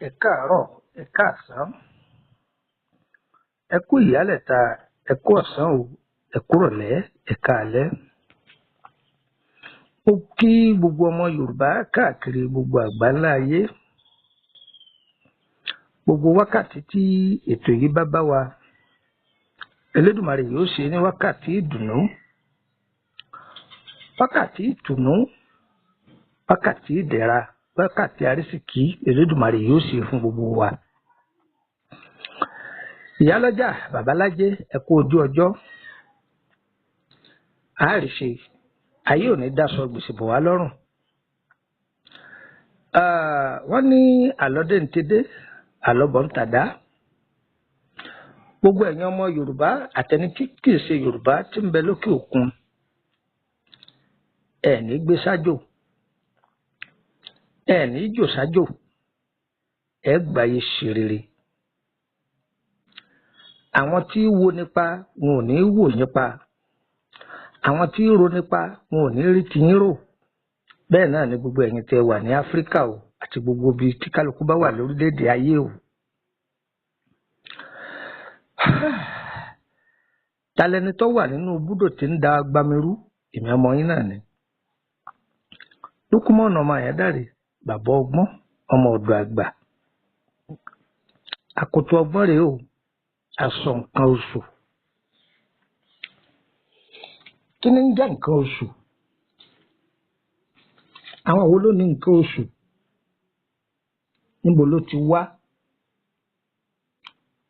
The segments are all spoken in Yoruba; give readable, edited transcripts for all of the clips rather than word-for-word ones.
Ẹ káàárọ̀, ẹ káàsán, ẹ kú ìyálẹ̀ta, ẹ kú ọ̀sán o, ẹ kúrọ̀lẹ́, ẹ káalẹ́. Mo kí gbogbo ọmọ Yorùbá káàkiri gbogbo àgbáńlá ayé. Gbogbo wákàtí tí ètò yìí bá bá wa, Elédùmarè yóò ṣe ní wákàtí ìdùnnú, wákàtí ìtùnú, wákàtí ìdẹ̀ra, wákàtí àrísìkí Elédùmarè yóò ṣe fún gbogbo wa. Ìyálọ́jà, babalájé, ẹ kú ojú ọjọ́. Àárìṣe, ayé ò ní dáṣọ gbèsè bọ̀ wá lọ́rùn. Wọ́n ní àlọ́dé ń tedé, àlọ́bọ̀ ń tàdá. Gbogbo ẹ̀yin ọmọ Yorùbá àtẹni tí kìí ṣe Yorùbá tí ń bẹ lókè òkun, ẹ ní gbé sájò, ẹ ní jò sájò, ẹ gbáyé ṣe rere. Àwọn tí wo nípa wọn ò ní wò nípa, àwọn tí ro nípa wọn ò ní rí tiyín rò. Bẹ́ẹ̀ náà ni gbogbo ẹ̀yin tẹ́ wà ní Áfíríkà o àti gbogbo ibi tí kálukú bá wà lórílẹ̀‐èdè ayé o. Ta lẹni tó wà nínú búdò tí ń da agbamirú? Èmi ọmọ yín náà ni. Lúkúmọ̀nà ọmọ Àyándàrè, bàbá ọgbọ́n, ọmọ ọ̀dọ̀ àgbà. Àkótó ọgbọ́n rèé o, aṣọ nǹkan oṣù. Kí ni ń jẹ́ nǹkan oṣù? Àwọn wo ló ní nǹkan oṣù? Níbo ló ti wá?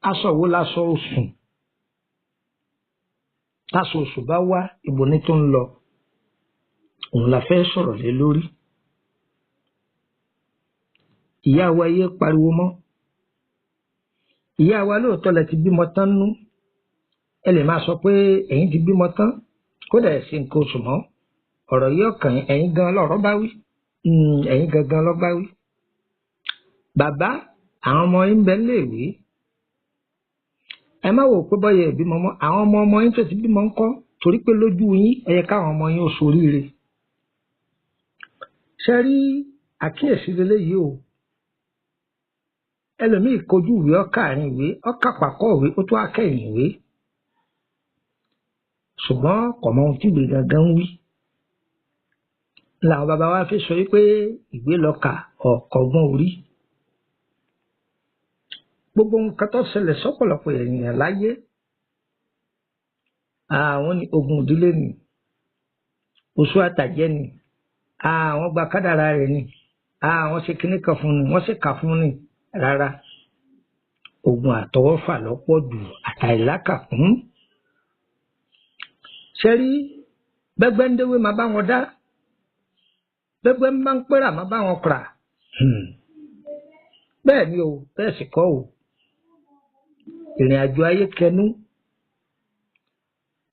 Aṣọ wo láṣọ oṣù? Táṣọ oṣù bá wá, ibo ni tó ń lọ? Òun la fẹ́ sọ̀rọ̀ lé lórí. Ìyá wa yé pariwo mọ́. Ìyá wa lóòótọ́ lẹ ti bímọ tán nú. Ẹ lè máa sọ pé ẹ̀yin ti bímọ tán, kódà ẹ̀ ṣe nǹkan oṣù mọ́. Ọ̀rọ̀ yìí ọ̀kàn ẹ̀yin gan lọ̀rọ̀ bá wí. Ẹ̀yin gangan ló bá wí. Bàbá, àwọn ọmọ yín ń bẹ níléèwé. Ẹ má wò pé bọ́yẹ̀ ìbímọ mọ́. Àwọn ọmọ ọmọ yín tó ti bímọ ń kọ́, torí pé lójú yín ẹ yẹ káwọn ọmọ yín ó ṣoríire. Ṣé rí àkíyèsí leléyìí o? Ẹlòmíì kojú ìwé, ọkà àárín ìwé, ọkà pàkọ́ ìwé, ó tún akẹ́yìn ìwé. Ṣùgbọ́n kò mọ ohun tí ìwé gangan ń wí. Làwọn bàbá wa fi sọ wípé ìwé lọkà ọ̀kọ̀ọ̀gbọ́n orí. Gbogbo nǹkan tó ṣẹlẹ̀ sọ́pọ̀lọpọ̀ ènìyàn láyé, àwọn ní ogun ìdílé ni, oṣù àtàjẹ́ ni, àwọn gba kádàrá rẹ̀ ni, àwọn ṣe kinní kan fún ni, wọ́n sì kà fún ni. Rárá, ogun àtọwọ́fà lọ́pọ̀ jù àtàìlákàkún. Ṣé rí bẹ́gbẹ́ ń déwé máa bá wọn dá, bẹ́gbẹ́ ń bá ń pẹ́rà máa bá wọn kùrà. Bẹ́ẹ̀ ni o, bẹ́ẹ̀ sì kọ́ o. Ìrìn àjò ayé kẹnu.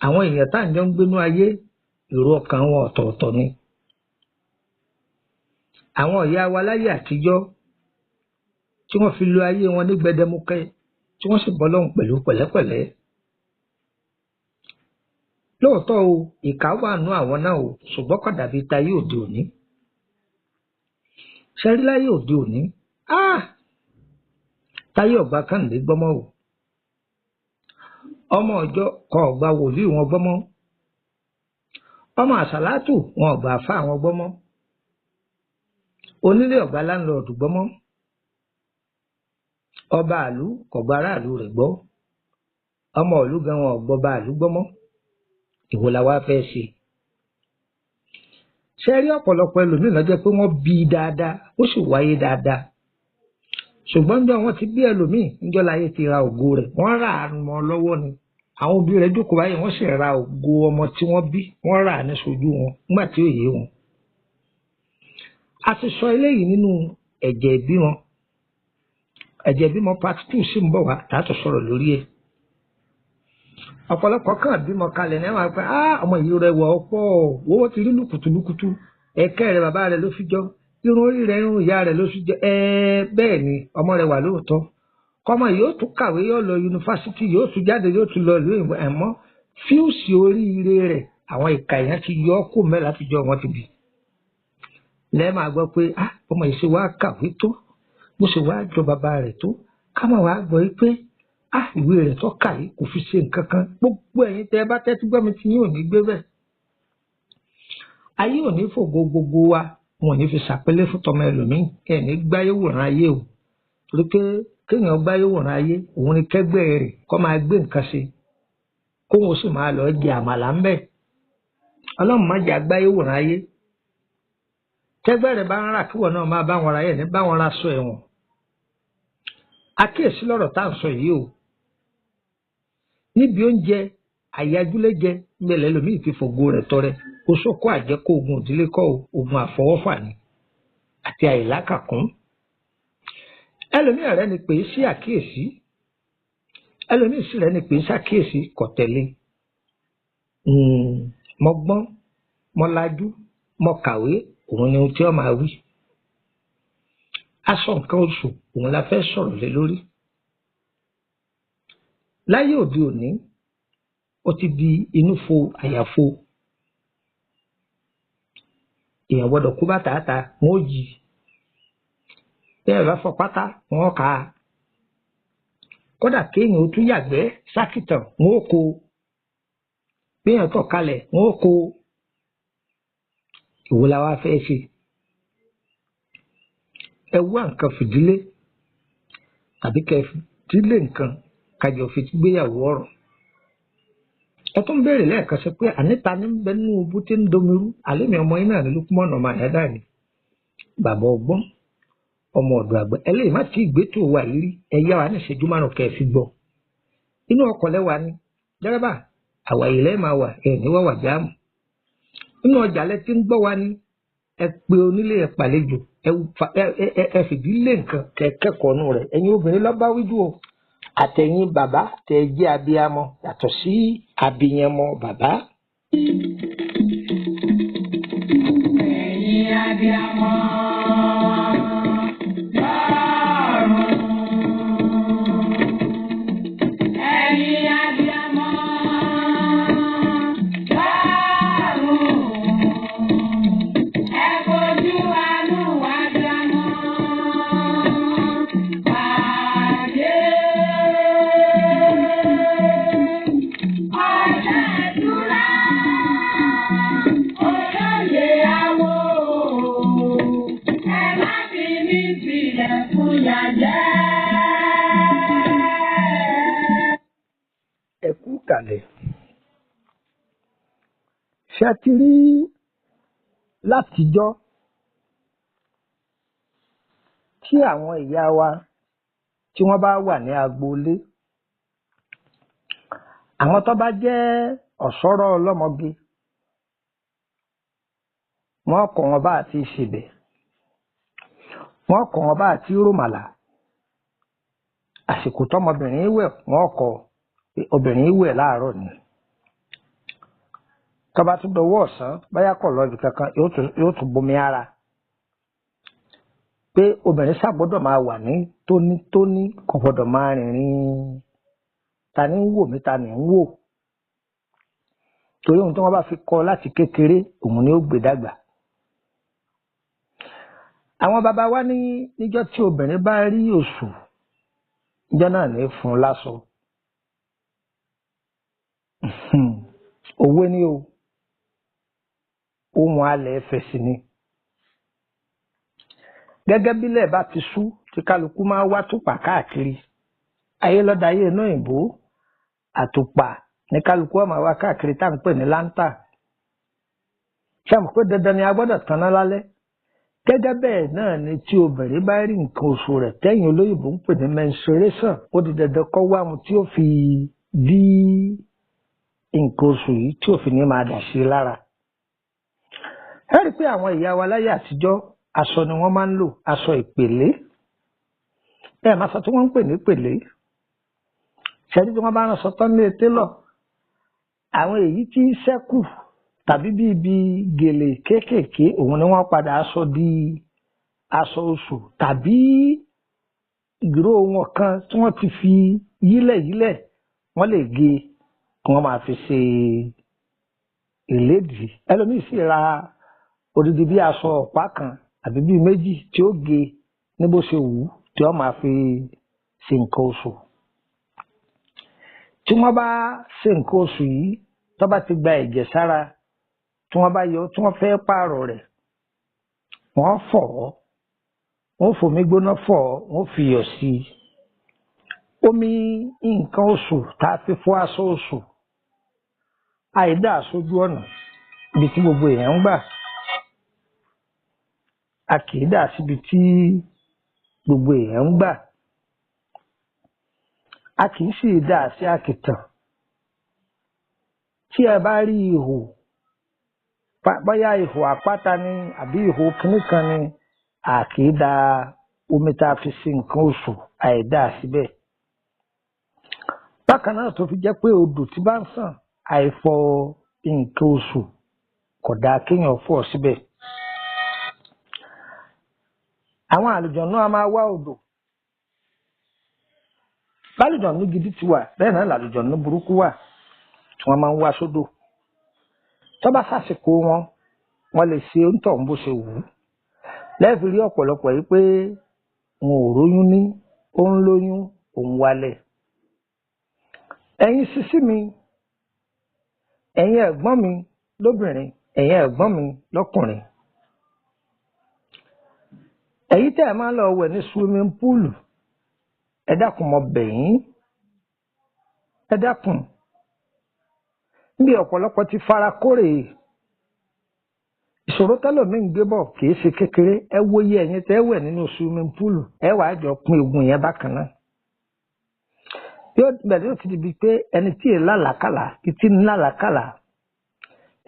Àwọn èèyàn tá à ń jọ ń gbénú ayé, èrò ọkàn wọn ọ̀tọ̀ọ̀tọ̀ ni. Àwọn ìyá wa láyé àtijọ́ tí wọ́n fi lo ayé wọn ní gbẹdẹmukẹ, tí wọ́n sì bọ́ lọ́hùn pẹ̀lú pẹ̀lẹ́pẹ̀lẹ́. Lóòótọ́ o, ìkà wà nú àwọn náà o, ṣùgbọ́n kò dàbí tayé òde òní. Ṣé rí láyé òde òní? Táyé ọ̀gbà kànlé gbọ́mọ́ o. Ọmọ ọjọ́ kọ ọ̀gbà wòlíì wọn gbọ́mọ́. Ọmọ àsàlátù wọn ọ̀gbà àfá wọn gbọ́mọ́. Onílé ọ̀gbà láńlọ́ọ̀dù gbọ́mọ́. Ọba àlú kò gba aráàlú rẹ̀ gbọ́. Ọmọ ìlú gan wọn ò gbọ́ ọba àlú gbọ́mọ́. Ìwo la wá fẹ́ ṣe? Ṣé rí ọ̀pọ̀lọpọ̀ ẹlòmíràn ló jẹ́ pé wọ́n bí i dáadáa, ó sì wáyé dáadáa. Ṣùgbọ́n ńjọ́ wọ́n ti bí ẹlòmíì, ńjọ́ láyé ti ra ògo rẹ̀, wọ́n rà á mọ́ lọ́wọ́ ni. Àwọn òbí rẹ̀ jókòó báyìí, wọ́n sì ra ògo ọmọ tí wọ́n bí, wọ́n rà ní sojú wọn nígbà tí ò yé wọn. A ti sọ eléyìí nínú ẹ̀jẹ̀ ìbímọ. Ẹ̀jẹ̀ ìbímọ part 2 sì ń bọ̀ wá tààtò sọ̀rọ̀ lórí ẹ̀. Ọ̀pọ̀lọpọ̀ kàn bímọ kalẹ̀ ní àwọn àgbà, ọmọ yìí rẹwà ọ̀pọ̀, owó ti rí lùkùtùlùkùtù, ẹ̀kẹ́ rẹ̀ bàbá rẹ̀ ló fi jọ, irun orí rẹ̀ irun ìyá rẹ̀ ló fi jọ. Bẹ́ẹ̀ ni ọmọ rẹ̀ wà lóòótọ́. Kọ́mọ yóò tún kàwé, yóò lọ yunifásitì, yóò tún jáde, yóò tún lọ ìlú òyìnbó. Ẹ̀mọ́ fíùsì oríire rẹ̀ àwọn ìka èèyàn ti yọ ọ́ kó mẹ́ láti jọ wọn ti bì. Lẹ́ẹ̀ máa gbọ́ pé ọmọ yìí ṣe wá kàwé tó, bó ṣe wá jọ bàbá rẹ̀ tó, ká máa wá gbọ́ pé ìwé rẹ̀ tó kà yìí kò fi ṣe nǹkan kan. Gbogbo ẹ̀yin tẹ́ ẹ bá tẹ́tí gbọ́ mi tí yín ò ní gbé bẹ́ẹ̀. Ayé ò ní fògo gbogbo wa, wọn ò ní fi ṣàpélé fún tọmọ ẹlòmíín, ẹ̀ ní gbáyé wòran ayé o. Torí pé kéèyàn gbáyé wòran ayé, òun ni kẹ́gbẹ́ rẹ̀ kọ́ máa gbé nǹkan ṣe, kóun sì máa lọ jẹ àmàlà ń bẹ̀. Ọlọ́run má jẹ́ àgbáyé wòran ayé. Tẹ́gbẹ́ rẹ̀ bá ń rà kíwọ̀ náà máa bá wọn ra ẹ̀ ní bá wọn ra sọ ẹ̀wọ̀n. Àkíyèsí lọ́rọ̀ tá à ń sọ yìí o. Níbi oúnjẹ àyájúlẹ́jẹ ńbẹ̀lẹ̀ lómi ti fògo rẹ̀ tọrẹ. Oṣó kọ́ àjẹkọ́ ogun ìdílé kọ́ ogun àfọwọ́fà ni àti àìlákàkún. Ẹlòmíì rẹ̀ ni pè é sí àkíyèsí, ẹlòmíì sì rẹ̀ ni pè é sàkíyèsí kò tẹ̀lé. Mo gbọ́n, mo lajú, mo kàwé, òun ni ohun tí ó máa wí. Aṣọ nǹkan oṣù òun la fẹ́ sọ̀rọ̀ lé lórí. Láyé òde òní, ó ti di inú fo àyàfo. Èèyàn gbọ́dọ̀ kú bàtà ta, wọn ò yí. Bẹ́ẹ̀ bá fọ pátá, wọn kà á. Kódà kéèyàn ó tún yàgbẹ́ sákìtàn, wọn ó kó. Béèyàn tọ̀ kalẹ̀, wọn ó kó. Ìwo la wá fẹ́ ṣe? Ẹ wá nǹkan fìdílé tàbí kẹ́ fìdílé nǹkan kájọ fi gbéyàwó ọ̀rọ̀. Ẹ tún béèrè lẹ́ẹ̀kan sí pé àníta ní bẹ nínú ibú tí ń domirú, àlémi ọmọ yín náà ní Lukman ọmọ àyádá ni. Bàbá ọgbọ́n, ọmọ ọ̀dọ̀ àgbà, ẹlẹ́yìí má ti gbé tó wà yìí rí, ẹ yá wa ní ìṣẹ́jú márùn-ún kẹ́ ẹ fi gbọ́. Inú ọkọ̀ lẹ́wà ni, dẹ́rẹ́bà, àwàyè lẹ́ẹ̀ máa wà, ẹ̀ ní wàwà jáàmù. Inú ọjà lẹ ti ń gbọ́ wa ni, ẹ pe onílé ẹ pàlejò, ẹ fìdílé nǹkan kẹ́ kẹ́kọ̀ọ́ nù rẹ̀. Ẹ̀yin obìnrin ló bá wíjú o, àtẹ̀yin bàbá tẹ jẹ́ abiyamọ yàtọ̀ sí abiyamọ bàbá. Ẹ̀yin abiyamọ lọ́run. Ẹ̀yin abiyamọ lọ́run. Ẹ fojú àánú abiyamọ pàdé. Ọjọ́ ìtura, olóye awo, ẹ má fi mí sílẹ̀ fún ìyà jẹ. Ẹ kú kàlẹ̀. Ṣé ẹ ti rí látijọ́ tí àwọn ìyá wa tí wọ́n bá wà ní agboolé, àwọn tó bá jẹ́ ọ̀ṣọ́rọ̀ ọlọ́mọge, wọ́n kọ́ wọn bá àti ṣèbẹ̀, wọ́n kọ́ wọn bá àti ròmàlà. Àsìkò tọmọbìnrin wẹ̀, wọ́n kọ́ obìnrin wẹ̀ láàárọ̀ ni. Tó bá tún dọwọ́ ọ̀sán, báyà kọ̀ lọ ibì kankan, yóò tún bomi ara. Pé obìnrin ṣàgbọ́dọ̀ máa wà ní tónítóní, kò gbọ́dọ̀ máa rìnrìn ta ni ń wò mí, ta ni ń wò. Torí ohun tí wọ́n bá fi kọ́ láti kékeré, òun ni ó gbé dàgbà. Àwọn bàbá wa ní níjọ́ tí obìnrin bá rí oṣù, níjọ́ náà ní fún un láṣọ. Òwe ni o, ohun alẹ̀ ẹ̀fẹ̀ sì ni. Gẹ́gẹ́ bílẹ̀ bá ti sú tí kálukú máa wá tùpà káàkiri. Ayé lọ́dà ayé inú òyìnbó, àtùpà ní kálukú ó máa wá káàkiri tá à ń pè ní láńtà. Ṣé àmọ̀ pé dandan ni a gbọ́dọ̀ taná lálẹ́? Gẹ́gẹ́ bẹ́ẹ̀ náà ni tí obìnrin bá rí nǹkan oṣù rẹ̀ tẹ́yìn olóyìnbó ń pè ní menstruation, ó di dandan kó wá ohun tí ó fi dí nǹkan oṣù yìí tí òfin ní máa dà sí i lára. Ẹ rí i pé àwọn ìyá wa láyé àtijọ́, aṣọ ni wọ́n máa ń lò, aṣọ ìpèlé. Ẹ máa sọ tí wọ́n ń pè ní pèlé. Ṣẹ́ni tí wọ́n bá ránṣọ tán ní télọ̀, àwọn èyí tí ń ṣẹ́kù tàbí bí ibi gèlè kéékèèké, òun ni wọ́n padà aṣọ di aṣọ oṣù tàbí ìró wọn kan tí wọ́n ti fi yílẹ̀ yílẹ̀, wọ́n lè gé kí wọ́n máa fi ṣe ìlédìí. Ẹlòmíì sì ra odidi bí aṣọ ọ̀pá kan àbí bíi méjì tí ó gé ní bó ṣe wù ú tí wọ́n máa fi ṣe nǹkan oṣù. Tí wọ́n bá ṣe nǹkan oṣù yìí, tó bá ti gba ẹ̀jẹ̀ sára, tí wọ́n bá yọ, tí wọ́n fẹ́ pààrọ̀ rẹ̀, wọ́n fọ̀ ọ́, wọ́n fòmí gbóná fọ̀ ọ́, wọ́n fi iyọ̀ sí i. Omi nǹkan oṣù tá a fi fọ aṣọ oṣù, àìdá sójú ọ̀nà ibi tí gbogbo èèyàn ń gbà. A kì í dà síbi tí gbogbo èèyàn ń gbà. A kì í sì dà sí àkìtàn. Tí ẹ bá rí ihò, bóyá ihò àpáta ni àbí ihò kínní kan ni, a kì í da omi tá a fi ṣe nǹkan oṣù, àìdá síbẹ̀. Bákan náà tó fi jẹ́ pé odò tí bá ń sàn, àìfọ nǹkan oṣù kò dáa kéèyàn fọ̀ síbẹ̀. Àwọn àlùjọ̀nnú a máa wá odò. Bálùjọ̀nnú gidi ti wà, bẹ́ẹ̀ náà làlùjọ̀nnú burúkú wà tí wọ́n máa ń wá sódò. Tó bá sàsìkò wọn, wọ́n lè ṣe ń bó ṣe wù ú. Lẹ́ẹ̀fi rí ọ̀pọ̀lọpọ̀ yìí pé wọn ò róyún ní, ó ń lóyún, òun wálẹ̀. Ẹ̀yin sísí mi, ẹ̀yin ẹ̀gbọ́n mi lóbìnrin, ẹ̀yin ẹ̀gbọ́n mi lọ́kùnrin. Ẹ̀yin tẹ́ ẹ máa ń lọ wẹ̀ ní swimming pool, ẹ dákun mo bẹ̀ yín. Ẹ dákun. Níbi ọ̀pọ̀lọpọ̀ ti fara kórè. Ìṣòro tẹ́lòmíì ń gbé bọ̀ kì í ṣe kékeré. Ẹ wo iye ẹ̀yin tẹ́ wẹ̀ nínú swimming pool, ẹ wàá jọ pín ogun yẹn bákan náà. Yóò bẹ̀rẹ̀ yóò ti di bíi pé ẹni tí èè lálàkàlà, ìtì ń lálàkàlà,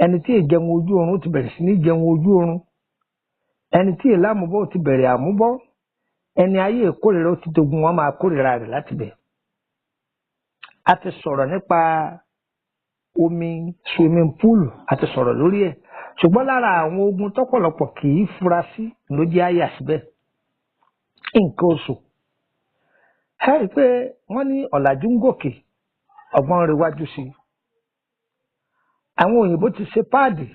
ẹni tí èè jẹun ojú oorun ti bẹ̀rẹ̀ sí ní jẹun ojú oorun, ẹni tí èè lámúbọ̀ ti bẹ̀rẹ̀ àmúbọ̀, ẹni ayé ìkórìíra ó ti dogun, wọn máa kórìíra rẹ̀ láti bẹ̀. A ti sọ̀rọ̀ nípa omi swimming pool, a ti sọ̀rọ̀ lórí ẹ̀, ṣùgbọ́n lára àwọn ogun tọ́pọ̀lọpọ̀ kì í fura sí ló jẹ́ àyà síbẹ̀. Nǹkan oṣù. Ẹ rí i pé wọ́n ní ọ̀làjú ń gòkè, ọgbọ́n rẹ̀ wájú sí i. Àwọn òyìnbó ti ṣe páàdì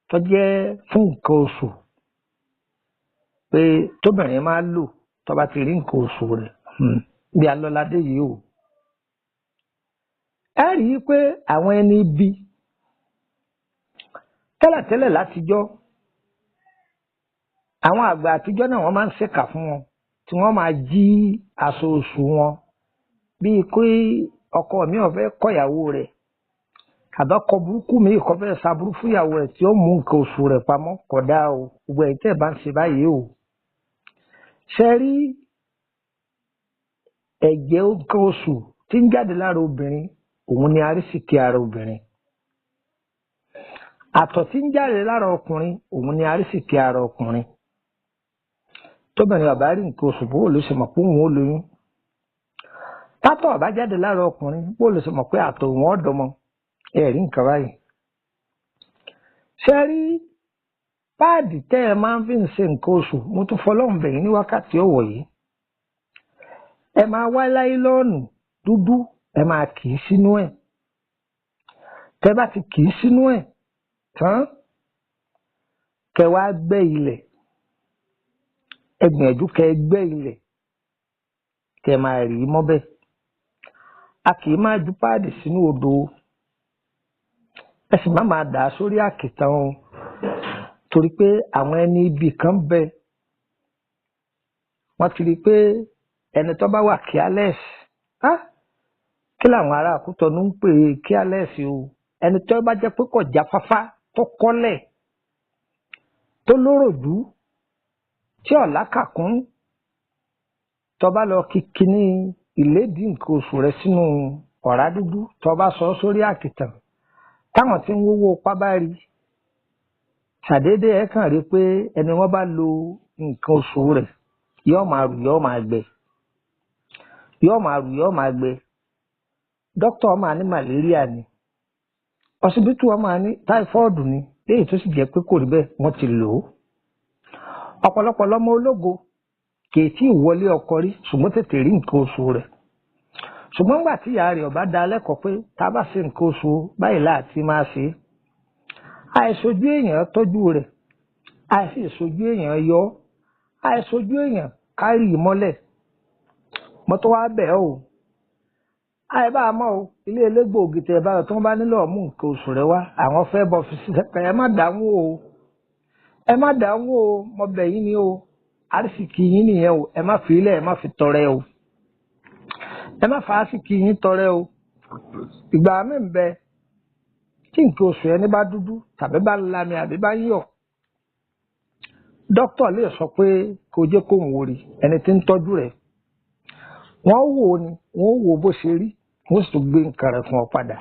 tó jẹ́ fún nǹkan oṣù pé tóbìnrin máa lò tó bá ti rí nǹkan oṣù rẹ̀ bí alọ́ládé yìí o. Ẹ rí i pé àwọn ẹni ibi tẹ́lẹ̀tẹ́lẹ̀ látijọ́, àwọn àgbà àtijọ́ náà wọ́n máa ń ṣèkà fún wọn tí wọ́n máa jí aṣọ oṣù wọn, bíi pé ọkọ mi ò fẹ́ kọ̀yàwó rẹ̀ àbákọ burúkú mi kò fẹ́ ṣàbúrú fúnyàwó rẹ̀ tí ó mú nǹkan oṣù rẹ̀ pamọ́. Kódà o, gbogbo ẹ̀yin tẹ́ ẹ̀ bá ń ṣe báyìí o. Ṣe rí ẹ̀jẹ̀ nǹkan oṣù tí ń jáde lára obìnrin, òun ni arísìkí ara obìnrin. Àtọ̀ tí ń jáde lára ọkùnrin, òun ni arísìkí ara ọkùnrin. Tóbìnrin bàbá rí nǹkan oṣù, bó ló ṣe mọ̀ pé òun ó lóyún? Tátọ̀ bá jáde lára ọkùnrin, bó ló ṣe mọ̀ pé àtọ̀ òun ọ̀dọ́mọ? Ẹ rí nǹkan báyìí. Ṣé rí páàdì tẹ́ ẹ máa ń fi ń ṣe nǹkan oṣù, mo tún fọlọ́run bẹ̀ yín ní wákàtí ọ̀wọ̀ yìí. Ẹ máa wá láílọ́ọ̀nù dúdú, ẹ máa kì í sínú ẹ̀. Tẹ́ bá ti kì í sínú ẹ̀ tán, kẹ́ wá gbẹ́ ilẹ̀. Ẹ gbìyànjú kẹ́ gbẹ́ ilẹ̀, kẹ́ máa rí i mọ́bẹ̀. A kì í máa ju páàdì sínú odò, ẹ sì má máa dà á sórí àkìtàn o, torí pé àwọn ẹni ibi kan bẹ, wọ́n ti rí i pé ẹni tó bá wà careless, kí làwọn ará Kútọ̀nù ń pè é careless o, ẹni tó bá jẹ́ pé kò jáfáfá, tó kọ́lẹ̀, tó lóròjú, tí ọ̀la kàkún, tó bá lọ kíkiní ìlédìí nǹkan oṣù rẹ sínú ọ̀rá dúdú tó bá sọ sórí àkìtàn táwọn tí ń wówó pábá rí, ṣàdédé ẹ kàn rí pé ẹni wọ́n bá lo nǹkan oṣù rẹ̀ yóò máa rù yóò máa gbẹ, yóò máa rù yóò máa gbẹ. Dókítà máa ní màlẹ́ríà ni, ọsibítù máa ní táífọ́ọ̀dù ni, léyìí tó sì jẹ́ pé kò rí bẹ́ẹ̀, wọ́n ti lò ó. Ọ̀pọ̀lọpọ̀ lọ́mọ ológo kì í tí ì wọlé ọkọ rí, ṣùgbọ́n tètè rí nǹkan oṣù rẹ̀. Ṣùgbọ́n nígbà tí ìyá rẹ̀ ọba dá lẹ́kọ̀ọ́ pé tá a bá ṣe nǹkan oṣù báyìí láti máa ṣe é, àìṣojú èèyàn tọ́jú rẹ̀, àìṣojú èèyàn yọ, àìṣojú èèyàn kárì mọ́lẹ̀. Mọ́tò wá bẹ̀ ọ́ o, àìbá mọ́ o, ilé elégbòogi tẹ̀ bá rẹ̀ tí wọ́n bá nílò ọ̀mú nǹkan oṣù rẹ̀ wá, àwọn fẹ́ bọ̀ fi ṣiṣẹ́ pé ẹ má dáhùn o, ẹ má dáhùn o, mo bẹ̀ yín ni o, àrísìkì yín nìyẹn o, ẹ má fi ilẹ̀, ẹ má fi tọrẹ o, ẹ má fa àrísìkì yín tọrẹ o. Ìgbà mi ń bẹ tí nǹkan oṣù ẹni bá dúdú tàbí bá ń lami àbí bá ń yọ̀, dókítà lè sọ pé kò jẹ́ kó ń wò rí ẹni tí ń tọ́jú rẹ̀. Wọ́n wò ó ni, wọ́n wò ó bó ṣe rí, wọ́n sì tún gbé nǹkan rẹ̀ fún ọ padà.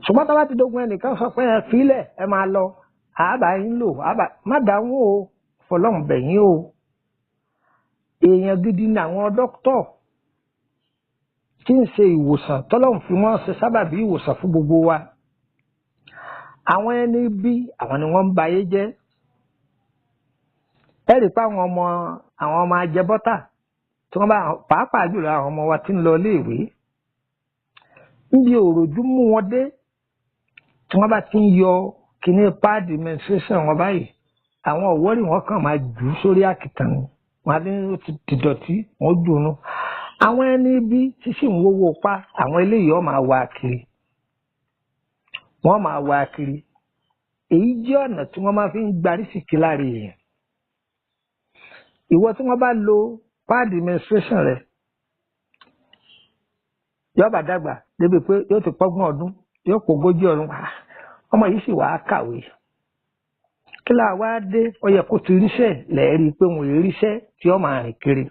Ṣùgbọ́n tá a bá ti dógun ẹnìkan sọ pé ẹ filẹ̀ ẹ máa lọ, àbá yín lò, àbá má dáhùn o, fọlọ́run bẹ̀ yín o. Èèyàn gidi ni àwọn dókítà tí ń ṣe ìwòsàn tọ́lọ́run fi wọ́n ṣe sábàbí ìwòsàn fún gbogbo wa. Àwọn ẹni bí àwọn ni wọ́n ń ba ayé jẹ́. Ẹ rí i pé àwọn ọmọ ajẹbọ́tà tí wọ́n bá, pàápàá jùlọ àwọn ọmọ wa tí ń lọ iléèwé, níbi òròjú mú wọn dé, tí wọ́n bá ti ń yọ kíní páàdì menstruation wọn báyìí, àwọn òwúrì wọn kàn máa jù ú sórí àkìtàn ni, wọn á ní ó ti dọ̀tí, wọn jù ú nù. Àwọn ẹni bí tí sì ń wówó pa, àwọn eléyìí wọn máa wá kiri, wọ́n máa wá kiri. Èyí jẹ́ ọ̀nà tí wọ́n máa fi ń gbarísìkí lára èèyàn. Ìwọ tí wọ́n bá lo páàdì menstruation rẹ̀, yóò bá dàgbà débi pé yóò ti pọ́gbọ̀n ọdún, yóò pògójì ọdún, ọmọ yìí sì wá kàwé. Kí la wá dé? Ó yẹ kó ti ríṣẹ́, lẹ́ẹ̀rí pé òun ò ríṣẹ́ tí ó máa rìn kiri.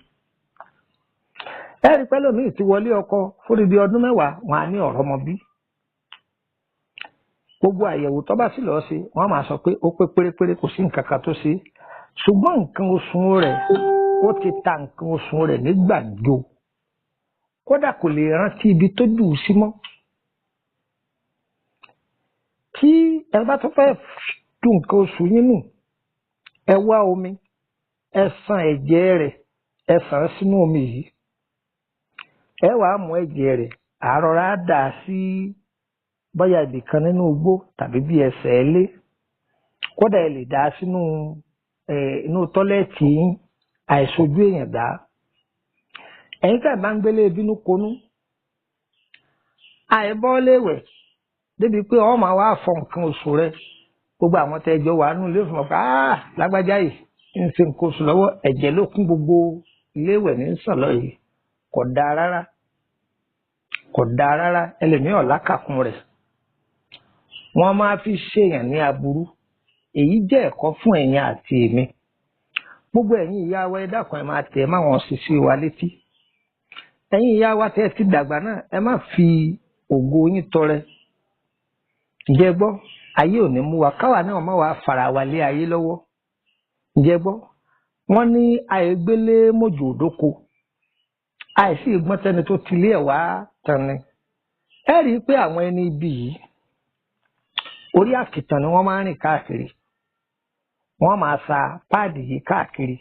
Ẹ rí pẹ́ lómi ti wọlé ọkọ fódìdí ọdún mẹ́wàá, wọn á ní ọ̀rọ̀ ọmọ bí. Gbogbo àyẹ̀wò tó bá sì lọ sí, wọ́n máa sọ pé ó pé pérépéré, kò sí nǹkan kan tó ṣe. Ṣùgbọ́n nǹkan oṣù rẹ̀, ó ti ta nǹkan oṣù rẹ̀ ní gbàǹjo. Kódà kò lè rántí ibi tó jù ú sí mọ́. Tí ẹ bá tó fẹ́ ju nǹkan oṣù yín nù, ẹ wá omi, ẹ ṣàn ẹ̀jẹ̀ rẹ̀, ẹ ṣàn sínú omi yìí. Ẹ wàá mú ẹ̀jẹ̀ rẹ̀, àrọ̀rá dà sí bóyá ibìkan nínú igbó tàbí bí ẹsẹ̀ ẹ lé. Kódà ẹ lè dà sínú inú tọ́lẹ́ẹ̀tì yín, àìṣojú èèyàn dá. Ẹ̀yin tá ẹ̀ bá ń gbélé bínú konú, àìbọ́léwẹ̀ débi pé ọ máa wá fọ nǹkan oṣù rẹ. Gbogbo àwọn tẹ́ ẹjọ́ wà nínú ilé fún ọ pé lágbájá yìí ń ṣe nǹkan oṣù lọ́wọ́, ẹ̀jẹ̀ ló kún gbogbo iléèwẹ̀ ní sànlọ́ yìí. Kò dáa rárá, kò dáa rárá. Ẹlòmíràn lákàkún rẹ̀, wọ́n máa fi ṣèyàn ní aburú. Èyí jẹ́ ẹ̀kọ́ fún ẹ̀yin àti èmi. Gbogbo ẹ̀yin ìyá wa, ẹ dákun, ẹ máa tẹ̀ máwọn ṣiṣẹ́ wa létí. Ẹ̀yin ìyá wa tẹ́ ẹ ti dàgbà náà, ẹ má fi ògo yín tọrẹ. Ǹjẹ́ gbọ́, ayé ò ní mú wa, káwa náà má wàá fara wa lé ayé lọ́wọ́. Ǹjẹ́ gbọ́, wọ́n ní àìgbélé mọ́jò òdóko, àìsí ìgbọ́n tẹni tó ti lé ẹ̀ wá tán ni. Ẹ rí i pé àwọn ẹni ibi yìí, orí àkìtàn ni wọ́n máa ń rìn káàkiri. Wọ́n máa sa páàdì yìí káàkiri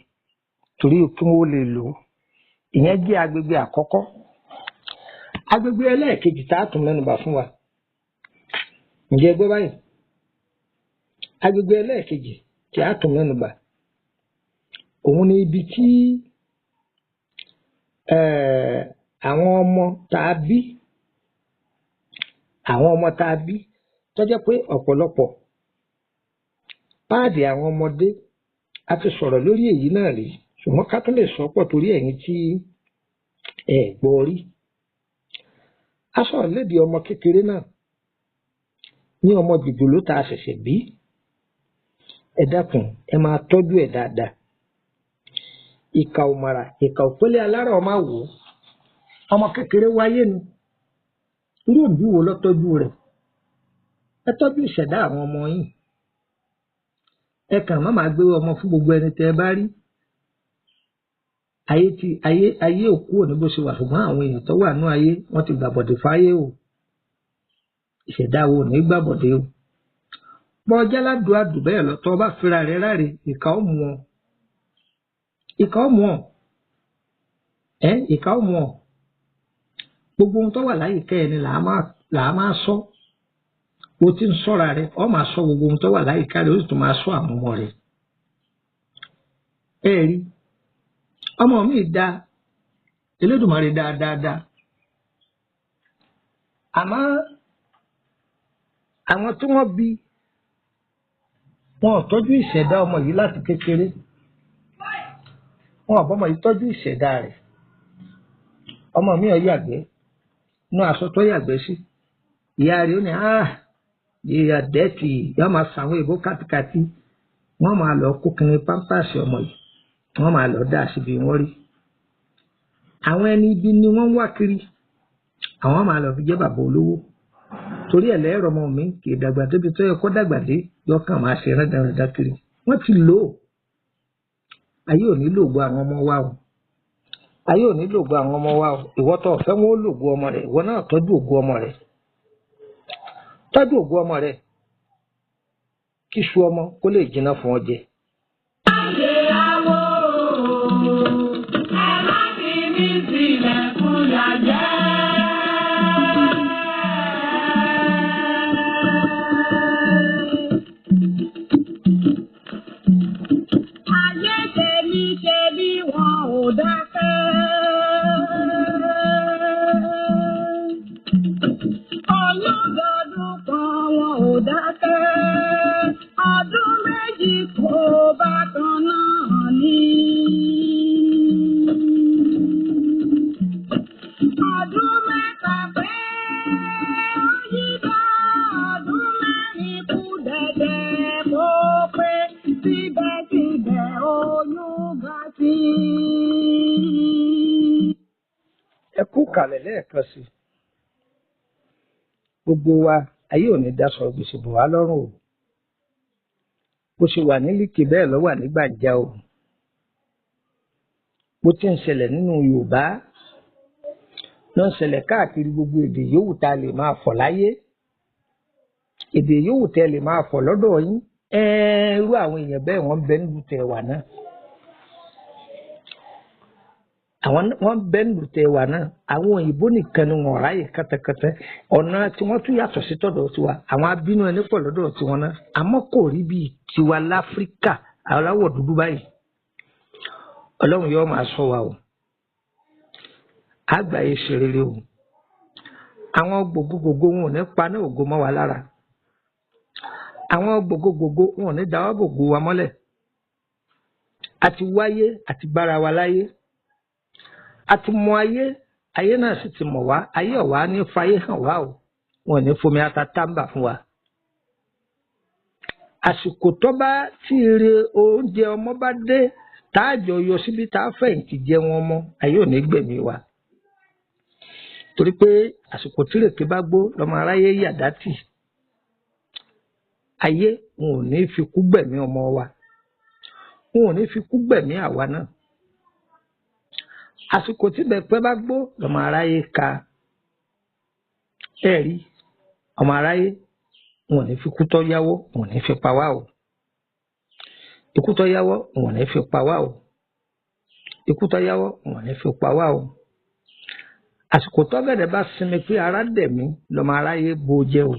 torí kí wọ́n lè lò ó. Ìyẹn jẹ́ agbègbè àkọ́kọ́. Agbègbè ẹlẹ́ẹ̀kejì tá a tún mẹ́nubà fún wa. Ǹjẹ́ gbọ́ báyìí? Agbègbè ẹlẹ́ẹ̀kejì tí a tún mẹ́nubà, òun ni ibi tí àwọn ọmọ tá a bí, àwọn ọmọ tá a bí tó jẹ́ pé ọ̀pọ̀lọpọ̀ páàdì àwọn ọmọdé, a ti sọ̀rọ̀ lórí èyí náà rí, ṣùgbọ́n ká tún lè sọ pọ̀ torí ẹ̀yin tí ẹ gbọ́ rí. A sọ̀rọ̀ lébi ọmọ kékeré náà ní ọmọ jòjòló tá a ṣẹ̀ṣẹ̀ bí. Ẹ dákun, ẹ máa tọ́jú ẹ̀ dáadáa. Ìkà òmàrà, ìkà òpélé alára ọmọ wò ó. Ọmọ kékeré wáyé ni. Irú òbí wo ló tọ́jú rẹ̀? Ẹ tọ́jú ìṣẹ̀dá àwọn ọmọ yín. Ẹ kàn má máa gbé ọmọ fún gbogbo ẹni tẹ́ ẹ bá rí. Ayé ti ayé ayé òkú òní bó ṣe wà, ṣùgbọ́n àwọn èèyàn tó wà nú ayé wọ́n ti gbàbọ̀dè fáyé o. Ìṣẹ̀dá wo ò ní gbàbọ̀dè o. Bọ́ ọjà ládùú àdù bẹ́ẹ̀ lọ, tọ́ ọ bá fira rẹ̀ ráre, ìkà ó mú ọ. Ìkà ó mú ọ. Ìkà ó mú ọ. Gbogbo ohun tó wà láyìíká ẹni là á máa sọ. O ti ń sọ́ra rẹ, ọ máa sọ gbogbo ohun tó wà láyìíká rẹ, ó sì tún máa sọ àwọn ọmọ rẹ. Ẹ rí, ọmọ mi da Elédùmarè dáadáa. Àmọ́ àwọn tí wọ́n bí wọn ò tọ́jú ìṣẹ̀dá ọmọ yìí láti kékeré. Wọn ò bọ́mọ yìí tọ́jú ìṣẹ̀dá rẹ̀. Ọmọ mi ò yàgbẹ́, inú aṣọ tó yàgbẹ́ sí. Ìyá rẹ̀ ó ní ìyá dẹ́tì, yóò máa sàwọn èbó kátikàti. Wọ́n máa lọ kó kiri pámpásì ọmọ yìí. Wọ́n máa lọ dá síbi wọ́n rí. Àwọn ẹni ibi ni wọ́n ń wá kiri. Àwọn máa lọ fi jẹ́ bàbá olówó. Torí ẹ̀ lẹ́rọ ọmọ mi kì í dàgbà débi tó yẹ kó dàgbà dé, yọ kàn máa ṣe rẹ́dàrẹ́dà kiri. Wọ́n ti lò ó. Ayé ò ní lògo àwọn ọmọ wa o. Ayé ò ní lògo àwọn ọmọ wa o. Ìwọ tó fẹ́ wọn ó lògo ọmọ rẹ̀. Ìwọ náà tọ́jú ògo ọmọ rẹ̀. Tọ́jú ògo ọmọ rẹ̀. Kíṣu ọmọ kó lè jiná fún ọ jẹ. Ayé awo, ẹ má fi mí sílẹ̀ fún yàjẹ́. Ayé tèmi ṣe bí wọn ò dákẹ́. Olúdọọdún kan wọn ò dákẹ́. Ọdún méjì kò bákan náà ní. Ọdún mẹ́ta pé ó yí bá ọdún mẹ́rin kú dẹ̀dẹ̀ kó pé síbẹ̀síbẹ̀ oyún ga sí i. Ẹ kú kàlẹ̀ lẹ́ẹ̀kan sí i. Gbogbo wa, ayé ò ní daṣọ gbèsè bò wá lọ́rùn o. Bó ṣe wà ní Líkì bẹ́ẹ̀ ló wà ní Gbàǹjà o. Bó ti ń ṣẹlẹ̀ nínú Yorùbá ló ń ṣẹlẹ̀ káàkiri gbogbo èdè yòówù tá a lè máa fọ̀ láyé. Èdè yòówù tẹ́ lè máa fọ̀ lọ́dọ̀ yín. Irú àwọn èèyàn bẹ́ẹ̀ wọ́n ń bẹ nílùú tẹ̀ wà náà. Àwọn wọ́n bẹ nílùú tẹ̀ wà náà. Àwọn òyìnbó nìkan ni wọ́n ráyè kẹ́tẹ́kẹ́tẹ́. Ọ̀nà tí wọ́n tún yàtọ̀ sí tọ̀dọ̀ tiwa. Àwọn abínú ẹni pọ̀ lọ́dọ̀ tiwọn náà. Àmọ́ kò rí bíi tiwa láfíríkà aláwọ̀ dúdú báyìí. Ọlọ́run yóò máa ṣọ́ wa o. Àgbáyé ṣe rere o. Àwọn gbogbogbò wọn ò ní paná ògo mọ́ wa lára. Àwọn gbogbogbò wọn ò ní dáwọ́ bògo wa mọ́lẹ̀. A ti wáyé, a ti bára wa láyé. A ti mọ ayé, ayé náà sì ti mọ̀ wá. Ayé ọ̀wá ní fayé hàn wá o. Wọn ò ní fomi ata táǹbà fún wa. Àsìkò tó bá tí ire oúnjẹ ọmọ bá dé, tá a jọ yọ síbi tá a fẹ̀yìntì jẹun ọmọ, ayé ò ní gbẹ̀mí wa. Torí pé àsìkò tírèké bá gbó lọmọ aráyé yàdá tì. Ayé wọn ò ní fi kú gbẹ̀mí ọmọ wa. Wọn ò ní fi kú gbẹ̀mí àwa náà. Àsìkò tí bẹ̀pẹ́ bá gbó lọmọ aráyé ka. Ẹ rí, ọmọ aráyé wọn ò ní fi kú tọ́ yáwọ́, wọn ò ní fi pa wá o. Ikú tọ́ yáwọ́, wọn ò ní fi pa wá o. Ikú tọ́ yáwọ́, wọn ò ní fi pa wá o. Àsìkò tọ́gẹ̀dẹ̀ bá sinmi pé ara dẹ̀ mí lọmọ aráyé bo jẹ́ o.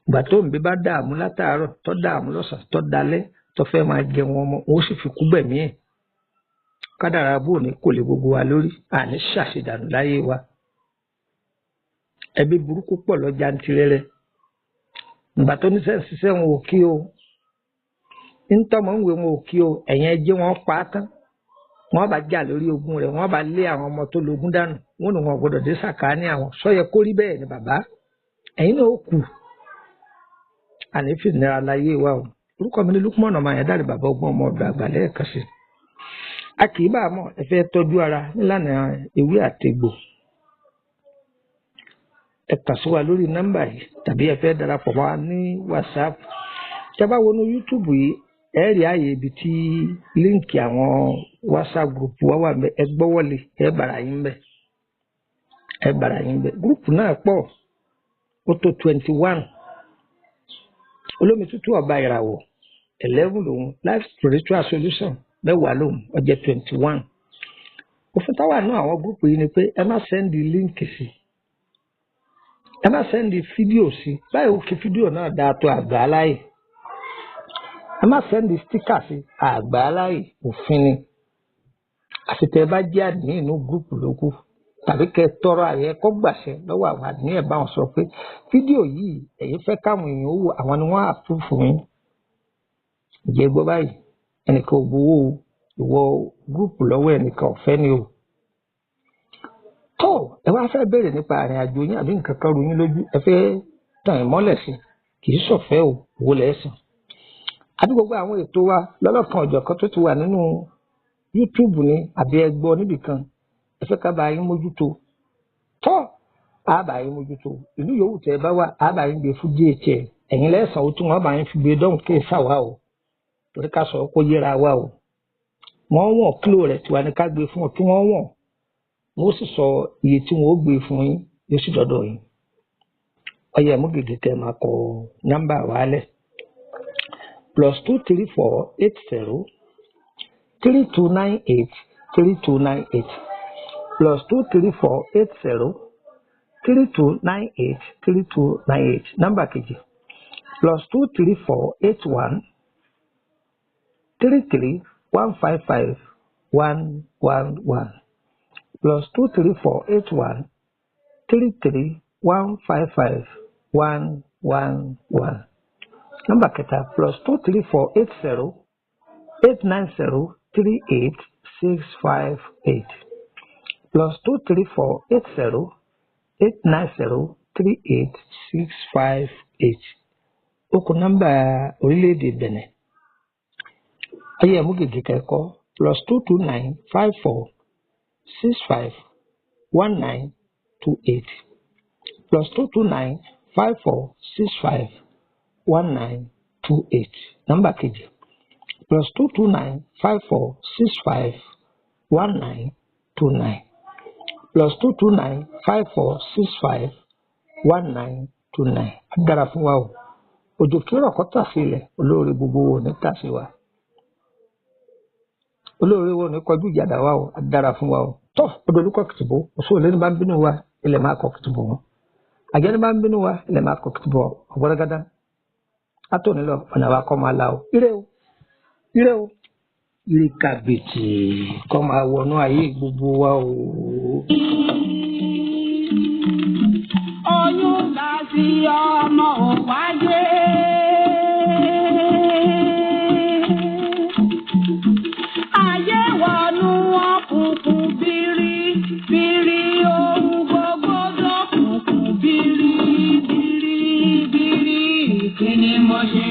Ìgbà tó ń bí bá dààmú látàárọ̀, tó dààmú lọ́sàn-án, tó dalẹ́, tó fẹ́ máa jẹun ọmọ, òun ó sì fi kú gbẹ̀mí ẹ̀. Kádàrá bò ní kò lè gbogbo wa lórí, àní ṣàṣedànù láyé wa. Ẹbí burúkú pọ̀ lọ jantirẹrẹ. Ìgbà tó níṣẹ́ ń ṣiṣẹ́ wọn ò kí o. Ntọ́mọ̀ ń wé wọn ò kí o. Ẹ̀yìn ẹjẹ́ wọn pa á tán. Wọ́n bá jà lórí ogún rẹ̀, wọ́n bá lé àwọn ọmọ tó lógún dànù. Wọ́n ní wọn gbọ́dọ̀ dé sàkáání àwọn. Sọ́yẹ kó rí bẹ́ẹ̀ ni bàbá. Ẹ̀yin náà ó kù. Àní fìdíra láyé wa o. Orúkọ mi ni Lukman ọmọ Àyàndáre, bàbá ọgbọ́n ọmọ ọ̀dọ̀ àgbà lẹ́ẹ̀kan sí. A kì í bá a mọ̀, ẹ fẹ́ tọ́jú ara nílànà ewé àtegbò. Ẹ kàn sí wa lórí nọ́mbà yìí tàbí ẹ fẹ́ darapọ̀ mọ́ wa ní WhatsApp. Tẹ́ bá wọnú YouTube yìí, ẹ rí ààyè ibi tí líǹkì àwọn WhatsApp group wa wà ńbẹ̀. Ẹ gbọ́wọ́lé, ẹ bàrà yín ńbẹ̀, ẹ bàrà yín ńbẹ̀. Gúrùpù náà pọ̀, ó tó 21. Olómi tútù ọba ìràwọ̀ 11 lòun, Life Spiritual Solution 10 lòun, ó jẹ́ 21. Òfin táwa náà àwọn gúrùpù yìí ni pé ẹ má sẹ́ndì líǹkì sí, ẹ má sẹ́ndì fídíò sí. Báyìí ó kí fídíò náà dáa tó àgbà láàyè. Ẹ má sẹ́ndì stíkà sí, àgbà láàyè, òfin ni. Àfi tẹ́ ẹ bá jẹ́ àdín inú gúrùpù ló kù, tàbí kẹ́ ẹ tọrọ àyẹ kó gbàṣẹ lọ́wọ́ àwọn àdín ẹ̀ bá wọn sọ pé fídíò yìí ẹ̀yin fẹ́ káwọn èèyàn ó wò, àwọn ni wọ́n àpúrúfù yín. Ǹjẹ́ gbọ́ báyìí, ẹnìkan ò gbowó ìwọ gúrùpù lọ́wọ́ ẹnìkan, ọ̀fẹ́ ni o. Tó ẹ wá fẹ́ béèrè nípa àrìn àjò yín àbí nǹkan kan rú yín lójú, ẹ fẹ́ tàn ẹ̀ mọ́lẹ̀ sí, kì í ṣọ̀fẹ́ o, owó lẹ̀ sàn. Àbí gbogbo àwọn ètò wa lọ́lọ́kan ọ̀jọ̀kan tó ti wà nínú YouTube ni àbí ẹ gbọ́ níbìkan, ẹ fẹ́ ká bá yín mójútó. Tó a bá yín mójútó. Ìlú yòówù tẹ́ ẹ bá wà, a bá yín gbé fún DHL. Ẹ̀yin lẹ́sàn-án ó tún wọ́n bá yín fi gbé dọ́hùn kí èsà wà o. Torí ká sọ kó yéra wa o. Wọ́n wọ̀n kílò rẹ̀ tiwa ní ká gbé fún ọ tí wọ́n wọ̀n. Wọ́n sì sọ iye tí wọ́n ó gbé fún yín, yóò sì dọ́dọ̀ yín. Ọyẹ mú gègé kẹ́ máa kọ nọ́mbà wa lẹ̀. +234 80 3298 3298 +234 80 3298 3298. Nọ́mbà kejì +234 81 33 155 111 +234 81 33 155 111. Nọ́mbà kẹta +234 80 890 38 658 +234 80 890 38 658. Ó kù nọ́mbà orílẹ̀-èdè Benin. Ayé ẹ̀mú gègé kẹ́kọ̀ọ́ +229 54 65 19 28 +229 54 65 19 28. Nọ́mbà kejì +229 54 65 19 29 +229 54 65 19 29. Á dára fún wa o. Òjò kí rọ̀ kó tà sí ilẹ̀, olóore gbogbo wo ní tà sí wa. Olóore wo ní kọjú ìjàdá wa o, á dára fún wa o. Tọ́ odò olúkọ kìtìbó, òṣù òlé ní bá ń bínú wa, ilẹ̀ máa kọ kìtìbó wọn. Àjẹ́ ní bá ń bínú wa, ilẹ̀ máa kọ kìtìbó wọn. Ọ̀gbọ́dọ́gádá. Látòní lọ, ọ̀nà wa kọ́ máa la o. Ire o, ire o. Ire kàbìtì kọ́ máa wọnú ayé gbogbo wa o. Oyún ta sí ọmọ ò wáyé. Ayé wọnú òkùnkùn bírí bírí, ohun gbogbo dókùnkùn bírí bírí bírí. Kí ni mo ṣe?